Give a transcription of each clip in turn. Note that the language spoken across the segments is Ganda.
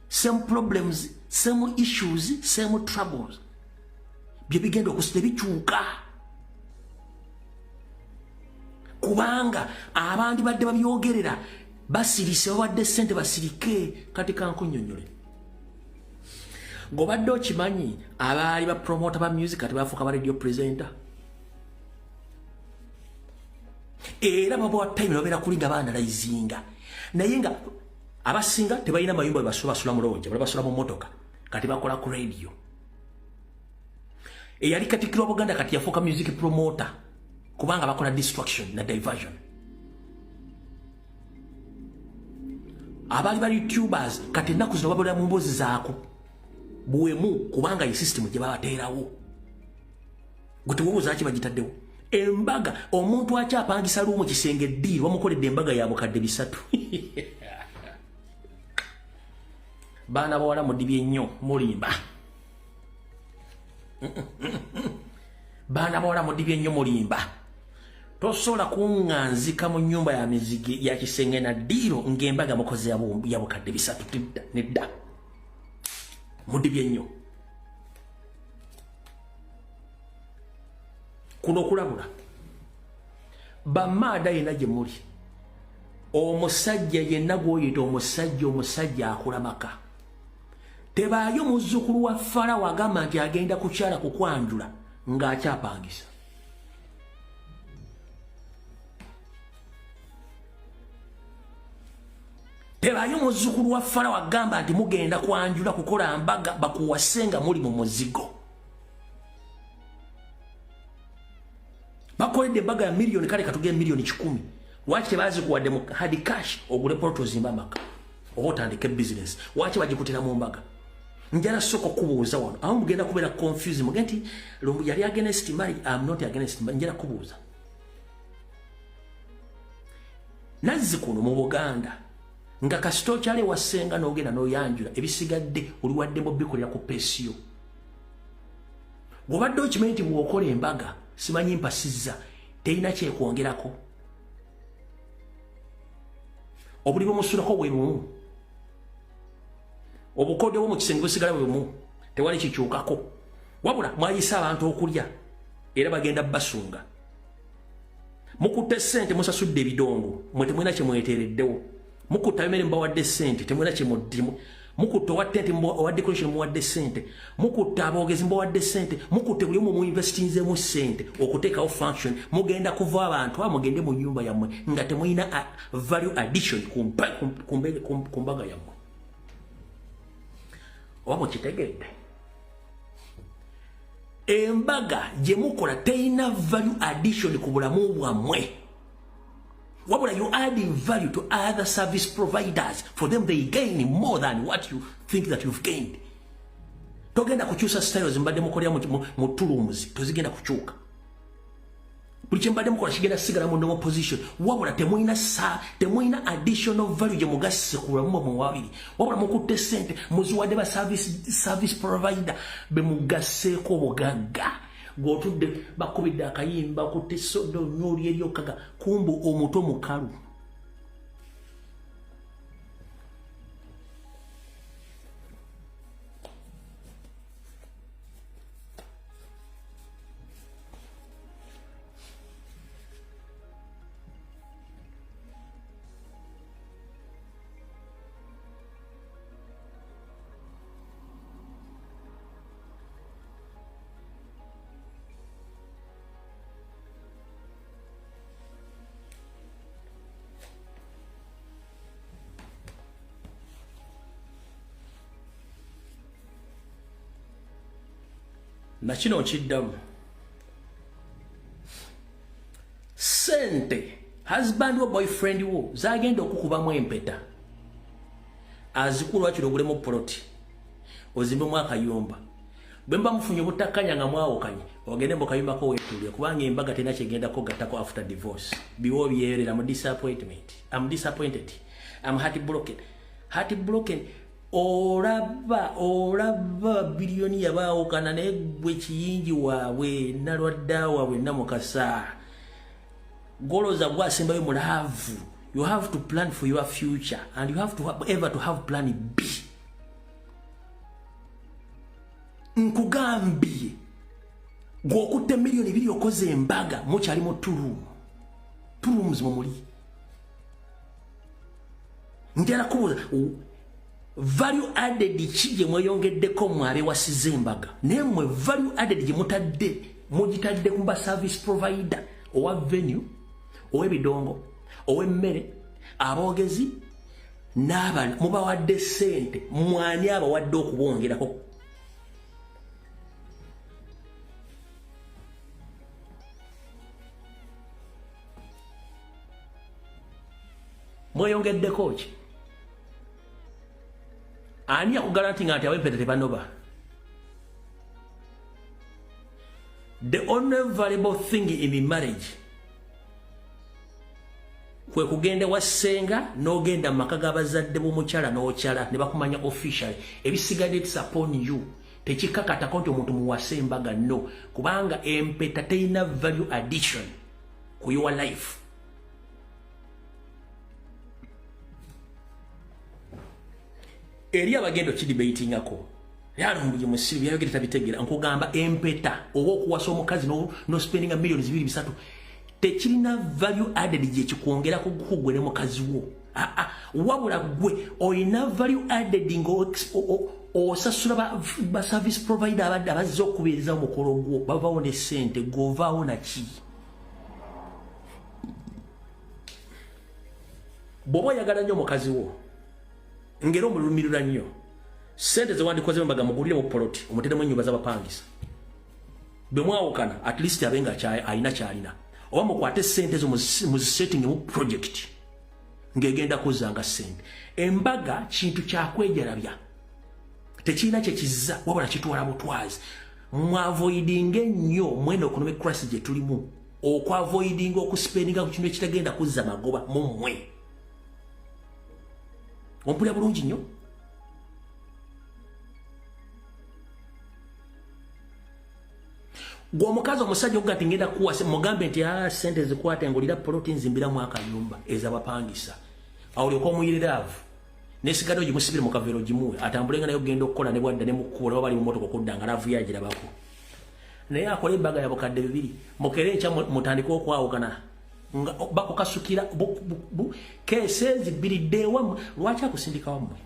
Same problems, same issues, same troubles, bye bigenda okusita bikyuka, kubanga abandi badde babyogerera basirise, babadde sente basirike. Kati kankunyonyole, ng'obadde okimanyi abaali ba promoter ba music kati bafuuka ba radio presenter, era babawa time babeera kuli nga baanalyzinga, naye nga abasinga tebalina mayumba, basula mu lodge, bala basula mu motoka, kati bakola ku radio. Eyali katikkiro wa Buganda kati yafuuka music promoter, kubanga bakola distraction na diversion. Abaali ba YouTubers kati ennaku zino babeera mu mboozi zaako bwemu, kubanga ye system gye babateerawo. Gwe teweebuuza ki bagitaddewo embaga? Omuntu akyapangisa luumu, kisenge, eddiiro, bamukoledde embaga ya 300,000. Baana bawala, mudibye nnyo, mulimba. Baana bawala, mudibye nnyo, mulimba. Tosobola kuŋŋanzika mu nnyumba ya mizigi ya kisenge na ddiiro ng'embaga mukoze ya 300,000. Nedda, mudibye nnyo. Kuno okulabula bamaada yenna gye muli, omusajja yenna gw'oyita omusajja, omusajja akula maka. Tebaayo muzzukulu wa Falawo agamba nti agenda kukyala kukwanjula ng'akyapangisa. Tebaayo muzzukulu wa Falawo agamba nti mugenda kwanjula, kukola mbaga, bakuwase nga muli mu muzigo. Bakoledde embaga ya miliyoni, kale katugee miliyoni 100, lwaki tebazikuwadde mu hard cash ogule plot, ozimbe amaka oba otandike business? Lwaki bagikutera mu mbaga? Njala sooka okubuuza wano awo, mugenda kubeera confuse, mugende nti Lumbu yali against marriage. Am not against. Njala kubuuza, nazzi kuno mu Buganda nga kasita okyala ewasenga n'ogenda n'oyanjula, ebisigadde oli waddemu bikolera ku peesiyo. Bw'obadde okimanyi nti bw'okola embaga, simanyi mpasizza, terina kyekwongerako, obuli bumusulako bwe bumu, obukodde bwo mu kisenge busigala bwe bumu, tewali kikyukako, wabula mwayise abantu okulya era bagenda basunga. Mukutte ssente, musasudde ebidongo, mwe temulina kyemweteereddewo. Mukutte abemere, mubawadde ssente, temulina kyemuddimu. Mukutte owa tent, owa decoration, muwadde ssente. Mukutte aboogezi, mubawadde ssente. Mukutte buli omu, muinvestinzeemu ssente okuteekawo function. Mugenda kuva abantu abo, mugende mu nyumba yammwe nga temulina value addition ku mbaga yammwe. Oba mukitegedde, embaga gye mukola terina value addition ku bulamu bwammwe, wabula you adding value to other service providers. For them, they gain more than what you think that you've gained. Togenda kukyusa styles mbadde mukolera mu tulumuzi, tozigenda kukyuka. Buli kyembadde mukola kigenda sigala mu normal position, wabula temulina sa temulina additional value gye mugasse ku bulamu bwammwe wabiri, wabula mukutte ssente muziwadde ba service provider be mugasseeko obugagga. Gw'otudde bakubidde akayimba, okutte soda, onywa, oli eri okaga kumbu omutwe mukalu. Nakino nkiddamu, sente husband wo, boyfriend wo zagenda okukubamu empeta azikulu, wakiri ogulemu poloti, ozimbemu akayumba. Bwe muba mufunye obutakkanya nga mwawukanye, ogende mu kayumbako weetuulire, kubanga embaga terina kyegendako gattako after divorce. Biwo byerera mu disappointment. Am disappointed, am heart broken, heart broken. Olaba, olaba biliyoni yabaawukana, naye gwe kiyingi waabwe, nalwadda waabwe, namukasa goloza gwasembayo mu love. You have to plan for your future and you have to have, ever to have plan B. Nkugambye, gw'okutte 2 million okoze embaga, mukyali mu two room, two rooms mumuli. Njala kubuuza, value added ki gye mweyongeddeko mwe abewasiza embaga? Naye mmwe value added gye mutadde, mugitadde ku ba service provider, owa venue, ow'ebidongo, ow'emmere, aboogezi n'abalala, mubawadde ssente. Mwani abawadde okubongerako? Mweyongeddeko ki? Ani yakugarantinga nti ab'empeta tebanoba? The only valuable thing in marriage kwe kugenda wa ssenga n'ogenda mu maka g'abazadde b'omukyala n'okyala ne bakumanya officially. Ebisigadde, it's upon you. Tekikakatako nti omuntu muwase embaga, no, kubanga empeta terina value addition ku your life. Eri abagenda okidebatingako, yalumbuye musiru, byayogera tabitegeera. Nkugamba, empeta oba okuwasa omukazi no spendinga millions 2, 3 tekirina value added gye kikwongera ku gwe ne mukazi wo. Aa, wabula gwe olina value added nga osasula ba service provider abadde abazze okubeereza omukolo gwo, bavaawo ne ssente, gw'ovaawo naki? Bw'oba oyagala nnyo omukazi wo ngera omulumirira nnyo, sente zewandikoze mbaga mugulire mu poloti, omuteremu ennyumba z'abapangisa. Bwe mwawukana, at least abe nga alina kyalina, oba mukwate sente ezo muzisetting mu project ng'egenda kuzzanga sente. Embaga kintu kyakwejalabya, tekirina kyekizza, wabula kitwala butwazi. Mwavoidinga ennyo mwene economic crisis gye tulimu, okwavoidinga okuspendinga ku kintu ekitagenda kuzza magoba mummwe. Ompulira bulungi nnyo? Gwe omukazi, omusajja okuga nti ngenda kuwasa, mugambe nti a sente zikwate ngulira poloti, nzimbiramu akayumba ezabapangisa, awo olyoka omuyirira love nesigadde ogimusibire mu kaveera, ogimuwe atambulenga naye okugenda okukola, ne bwadda ne mukuula oba bali mu motoka okudda nga love yagirabako. Naye akola embaga ya 2000, mukere enkya mutandike okwawukana nga bakukasukira case zibbiridde ewammwe. Lwaki akusindika wammwe?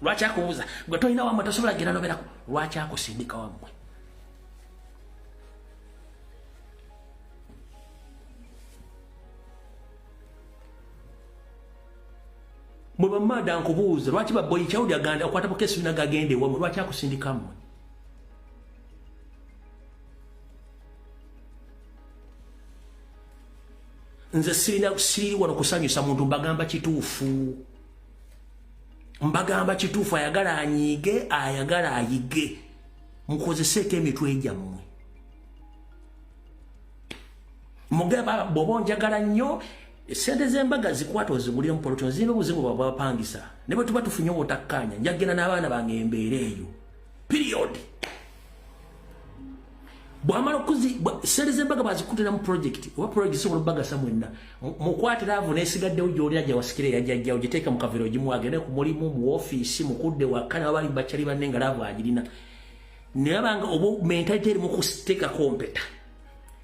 Lwaki akubuuza? Gwe tolina wammwe, tosobola genda noberako. Lwaki akusindika wammwe? Mwe bamaada, nkubuuza, lwaki ba boy child aganda okwata bukesi bina gagende wammwe? Lwaki akusindika mmwe? Nze sirina, siri wano kusanyusa muntu. Mbagamba kituufu, mbagamba kituufu. Ayagala anyiige, ayagala ayige, mukozeseeko emitwe gyammwe. Mugamba, bw'oba onjagala nnyo, esente z'embaga zikwata ozigulire mu poloti, ozimbe buzibu bwa bwapangisa. Ne bwe tuba tufunye obutakkaanya, njagenda n'abaana bange embeera eyo, period. Bwamala okuzi sente z'embaga bazikutira mu project, oba project sobola obbagasa mwenna. Mukwate love n'esigaddewo gy'olina gye wasikira eyajjajjawo, giteeke mu kaveera, ogimuwa agende ku mulimu, mu ofiisi, mukudde waka, ne bali bakyali banne nga love agirina. Naye abanga oba mentality erimu kuteekako mpeta,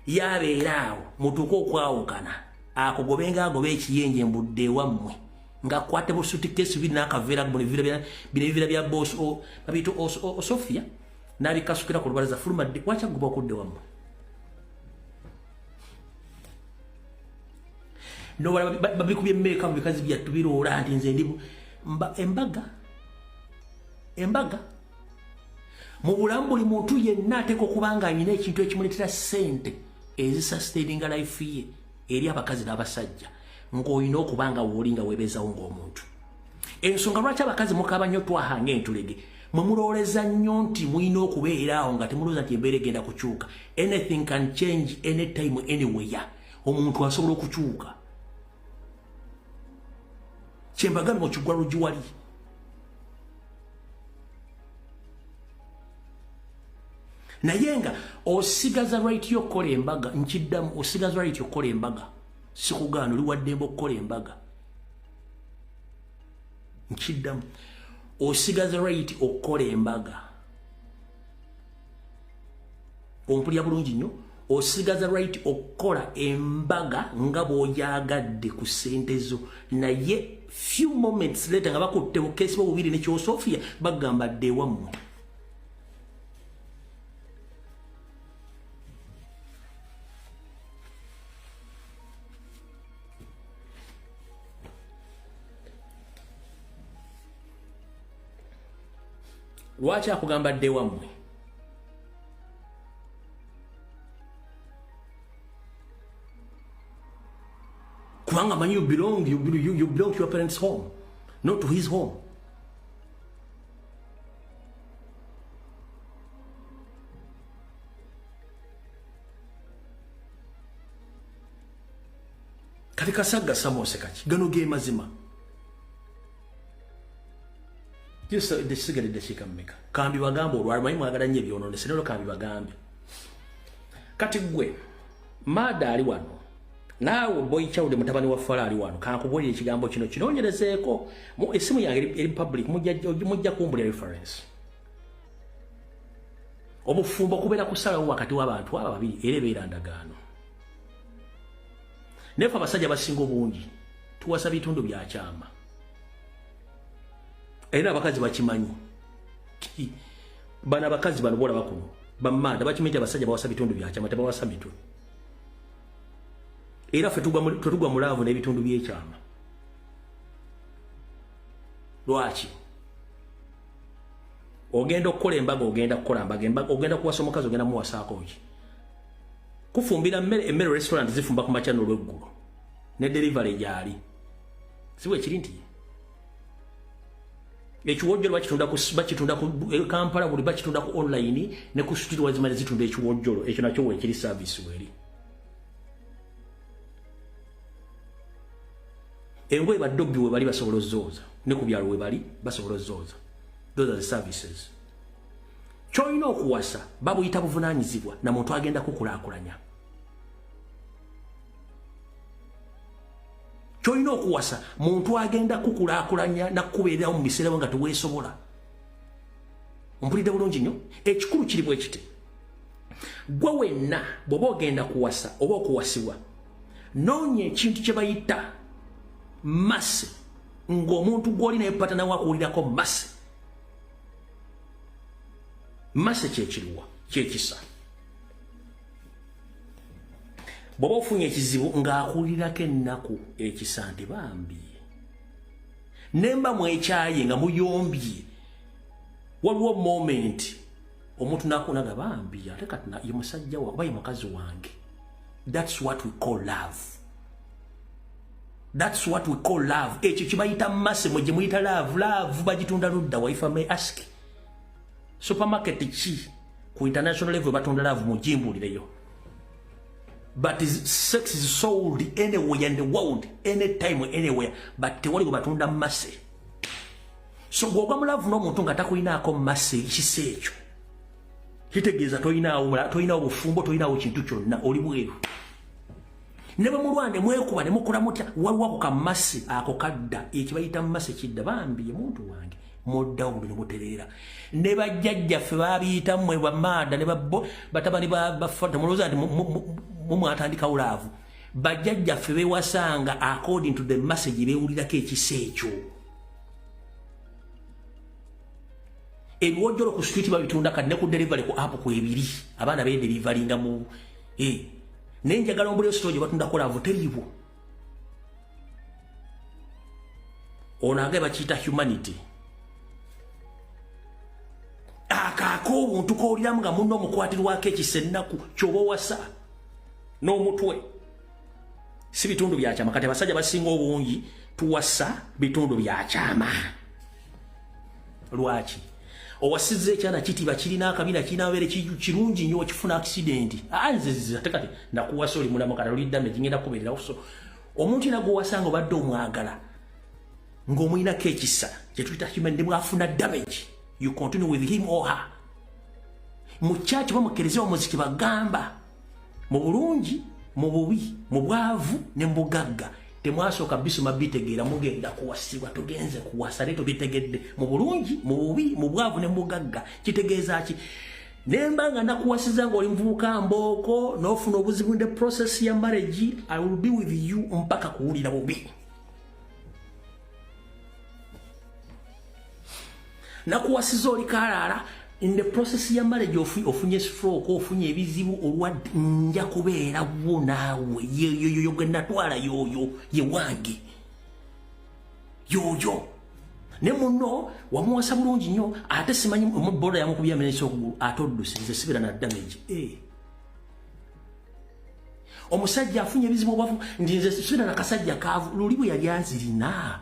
yabeera awo mutuuke okwawukana, akugobenga agoba ekiyenje mbudde ewammwe ng'akwate busuitcase biri n'akaveera, bino ebiveera bya boss babiyita Osofia, n'abikasukira ku lubalaza, fuluma dde. Lwaki agoba okudde wammwe? Nobala babikubye emmeeka mu bikazi byattu, biroola nti nze ndi embaga. Embaga mu bulamu, buli muntu yenna ateeka okuba nga alina ekintu ekimuleetera ssente ezisustaininga life ye. Eri abakazi n'abasajja, ng'olina okuba nga wooli nga weebeezawo ng'omuntu. Ensonga lwaki abakazi mukaaba nnyo, twahanga entulege, mwe mulowooleza nnyo nti mulina okubeera awo, nga temulowooza nti embeera egenda kukyuka. Anything can change anytime, anywhere. Omuntu asobola okukyuka. Kyembagambe, mu kigwa lugiwali naye nga osigaza right yokukola embaga. Nkiddamu, osigaza right okukola embaga, sikugaana, oli waddembe okukola embaga. Nkiddamu, Osigaza right okukola embaga. Ompulira bulungi nnyo? Osigaza right okukola embaga nga bw'oyagadde ku ssente zo, naye few moments later nga bakutte bukeesi bubiri ne kyosofia, bagamba dde ewammwe. Lwaki akugamba dde wammwe? Kubanga manyi you belong to your parents' home, not to his home. Kati Kasagga Samose, kaki gano ge mazima. Sigadde ddakiika mmeka? Kambi bagambe olwali mwagala nnyo ebyononese nero. Kambi bagambe kati gwe maada ali wano, naawe boy child, mutabani wa fala ali wano, kankubuulira ekigambo kino, kinoonyerezeeko. Essimu yange eri public, mujja kumbulira reference. Obufumbo kubeera kusalawo wakati w'abantu aba babiri, era ebeera ndagaano. Naye fe abasajja basinga obungi tuwasa bitundu bya kyama, era abakazi bakimanyi. Bano abakazi bano bolaba kuno bamanda bakimanyi nti abasajja bawasa bitundu bya kyama, tebawasa mitwe. Era ffe tetugwa mu love n'ebitundu by'ekyama. Lwaki ogenda okukola embaga? Ogenda kukola mbaga, ogenda kuwasa omukazi, ogenda muwasaako ki? Kufumbira mmere? Emmere restaurant zifumba ku makya n'olweggulo, ne delivery gyali. Si bwe kiri nti ekiwojjolo bakitunda ku Kampala buli, bakitunda ku online ne ku street wazimale zitunda ekiwojjolo ekyo, nakyo weekiri, service weeri. Engoye badobbi we bali basobola ozooza, ne ku byalo we bali basobola ozooza. Those are the services. Kyolina okuwasa babuyita buvunaanyizibwa na muntu agenda kukulaakulanya. Kyolina okuwasa muntu agenda kukulaakulanya nakubeererawo mu biseera nga teweesobola. Ompulidde bulungi nnyo? Ekikulu kiri bwe kiti: gwe wenna bw'oba ogenda kuwasa oba okuwasibwa, noonya ekintu kye bayita mercy, ng'omuntu gw'oli naye partner wakuwulirako mercy. Mercy kyekiriwa? Kyekisa. Bw'oba ofunye ekizibu ng'akuwulirako ennaku, ekisa nti bambi, nemba mwekyaye nga muyombye, waliwo moment omuntu nakunaga bambi, ate kati ye musajja wa oba ye mukazi wange. That's what we call love. That's what we call love. Ekyo kibayita mercy. Mwe gye muyita love, love bagitunda ludda wa? If I may ask, supermarket ki ku international level batunda love? Mugimbulireyo. But sex is sold anywhere in the world, anytime, anywhere, but tewali gwe batunda mercy. So bw'ogwa mu love n'omuntu nga takulinaako mercy, ekisa ekyo, kitegeeza toyinawo bufumbo, toyinawo kintu kyonna, oli bweru. Ne bwe mulwane, mwekuba ne mukola mutya, waliwo ako ka mercy, ako kadda. Ekibayita mercy kidda. Bambi, ye muntu wange, muddawo buli mutereera. Ne bajjajjaffe babiyita, mmwe bamaada ne batabani bafa, temulowooza nti mumwatandikawo love. Bajjajjaffe bewasanga according to the message, bewulirako ekisa ekyo. Ebiwojjolo ku street babitunda kati ne ku delivery, ku app kwebiri, abaana bedelivaringa mu naye njagala ombuleo store gye batundako love, teriiwo. Ono agaye bakiyita humanity, akaako obuntu kowuliramu nga munno omukwatirwako ekisa, ennaku, kyoba owasa n'omutwe, si bitundu byakyama. Kati abasajja basinga obungi tuwasa bitundu byakyama. Lwaki owasizza ekyana kitiba kirina akabina, kirina abeere kirungi nnyo, okifuna accident? Nze ate kati nakuwasa oli mulamu, kati oli damage, ngenda kubeererawo. So omuntu yena gwowasanga obadde omwagala ng'omuyinako ekisa kyetuyita human, ne bwafuna damage, you continue with him or her. Mu kyaki bamukkiriza omuziki, bagamba mu bulungi, mu bubi, mu bwavu ne mu bugagga. Temwasooka bisoma bitegeera, mugenda kuwasibwa, tugenze kuwasa leero bitegedde mu bulungi, mu bubi, mu bwavu ne mu bugagga. Kitegeeza ki? Nemba nga nakuwasiza ng'oli muvubuka mbooko n'ofuna obuzibu in the process ya marriage, I will be with you mpaka kuwulira bubi. Nakuwasiza oli kalaala, in the process ya marriage ofunye stroke, ofunye ebizibu, olwadde, nja kubeera wo naawe. Yoyo gwe natwala, yoyo ye wange, yoyo. Ne muno wamuwasa bulungi nnyo, ate simanyi boda yamukubye amenyesa okugulu, ate odduse. Nze sibeera na damage. Omusajja afunye ebizibu obwavu, nti nze sibeera na kasajja kaavu. Luli bwe yali anzirina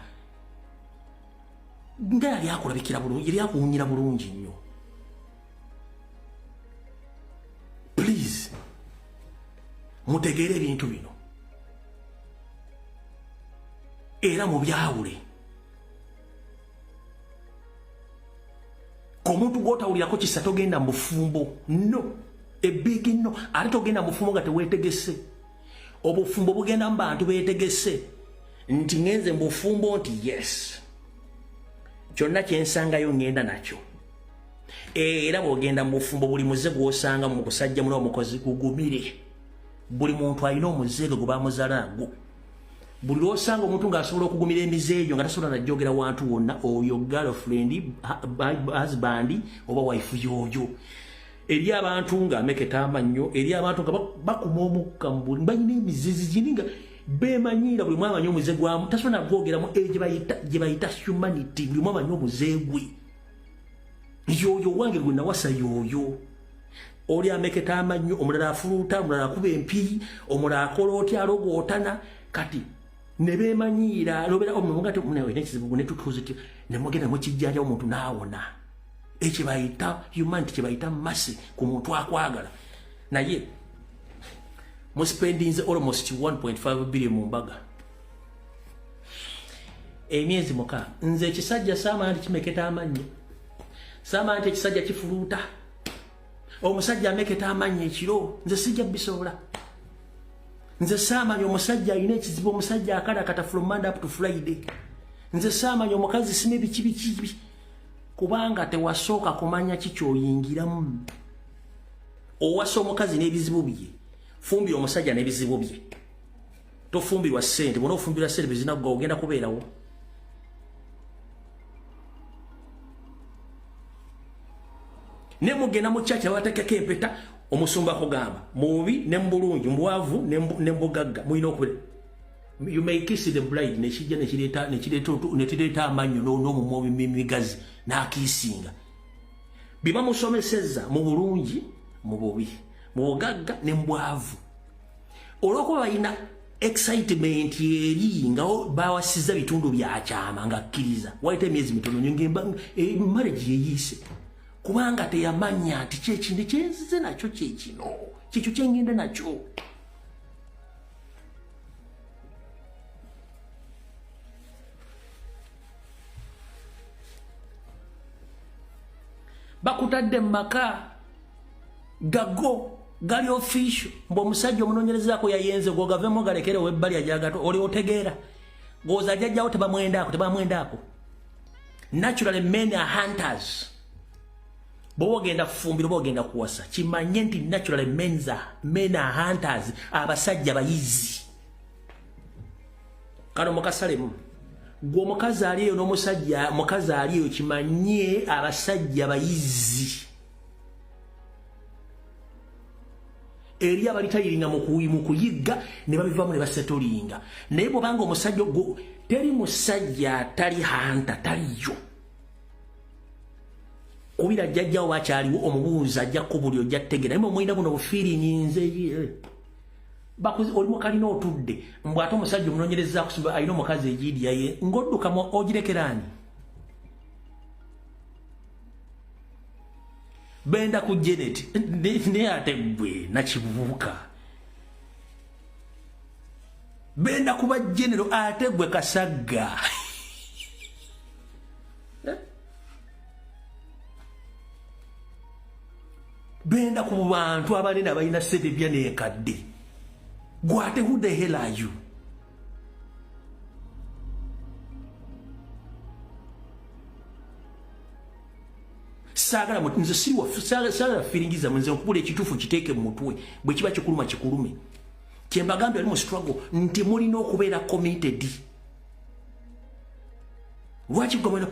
nga yali akulabikira bulungi, yali akuwunyira bulungi nnyo. Please mutegeere ebintu bino era mubyawule. Omuntu gw'otawulirako kisa togenda mu bufumbo, no ebig no. Ate togenda mu bufumbo nga teweetegese. Obufumbo bugenda mu bantu beetegese nti ngenze mu bufumbo nti yes, kyonna kyensangayo ngenda nakyo. Era bw'ogenda mu bufumbo, buli muze gw'osanga mu kusajja muno omukozi gugumire. Buli muntu alina omuzeege gwe bamuzaala nagwo. Buli lw'osanga omuntu ng'asobola okugumira emize egyo nga tasobola najjogera wantu wonna, oyo girlfriend, husband oba wife yoyo. Eri abantu nga ameketa amannyo, eri abantu nga bakuma omukka mu buli, balina emizizi gini nga beemanyiira. Buli mwamanyi omuze gwamu tasobola nagwogeramu. Eyo gye bayita humanity. Buli mwamanyi omuze gwe, yoyo wange gwe nawasa, yoyo. Oli ameketa amannyo, omulala afuluuta, omulala akuba empiyi, omulala akola otya, alogootana. Kati ne beemanyiira lobeera olina ekizibu netutuuze ne mugenda mukijjanja omuntu n'awona. Ekyo bayita humanity, kye bayita mercy ku muntu akwagala. Naye muspendinze almost 1.5 billion mu mbaga emyezi 6. Nze ekisajja saamanya nti kimeketa amannyo, saamanya nti ekisajja kifuluuta. Omusajja ameketa amannyo ekiro, nze sijja bisobola. Nze saamanya omusajja alina ekizibu, omusajja akalakata from Monday up to Friday. Nze saamanya omukazi sina biki biki, kubanga tewasooka kumanya kikyoyingiramu. Owasa omukazi n'ebizibu bye, fumbira omusajja n'ebizibu bye. Tofumbirwa ssente. Bona ofumbirwa ssente bezinaggwa, ogenda kubeerawo. Ne mugenda mu kyaki, babateekeko empeta, omusumba akugamba mu bubi ne mu bulungi, mu bwavu ne mu bugagga mulina okubeera. You may kiss the bride, nekijja nekireeta amannyo n'omumwa migazi n'akiisinga. Bibamusomeseza mu bulungi, mu bubi, mu bugagga ne mu bwavu. Olw'okuba balina excitement eri nga bawasiza bitundu byakyama, nga kkiriza wayita emyezi mitono ngemba marriage yeyiise, kubanga teyamanya nti kyekintu kyenzize nakyo kyekino, kyekyo kyengenda nakyo. Bakutadde mu maka gago gali official, mbu omusajja omunoonyerezaako yayenze, gwogavemu galekere webbali ajagato. Oli otegeera goza jjajjawo tebamwendaako, tebamwendaako. Naturally men are hunters. Bw'oba ogenda kufumbira oba ogenda kuwasa, kimanye nti naturally men are hunters. Abasajja bayizi. Kano mukasalemu gwe omukazi ali eyo n'omusajja mukazi ali eyo, kimanye abasajja bayizi. Eri abalitayiringa mu kuyigga ne babivamu ne basetolinga. Naye bw'obanga omusajja, teri musajja atali hunter, taliyo. Kubira jjajjawo bakyaliwo, omubuuza, ajja kubuli ojja ttegera. Naye omulina buno bufiiringi, nze oli mukalina otudde mbw ate omusajja omunoonyereza kusiba alina omukazi egiidi yaye ng'oddukamu ogirekeraani. Benda ku Janet naye ate gwe nakibuuka, benda kuba general ate gwe kasagga. Benda ku bantu abanene abalina sente bya nenkadde, gwate who the hell are you? Saagala, nze siriwa, saagala feelings zammwe. Nze nkubula ekituufu, kiteeke mu mutwe. Bwe kiba kikuluma, kikulume. Kyembagambye, ali mu struggle, nti mulina okubeera committed. Lwaki gwe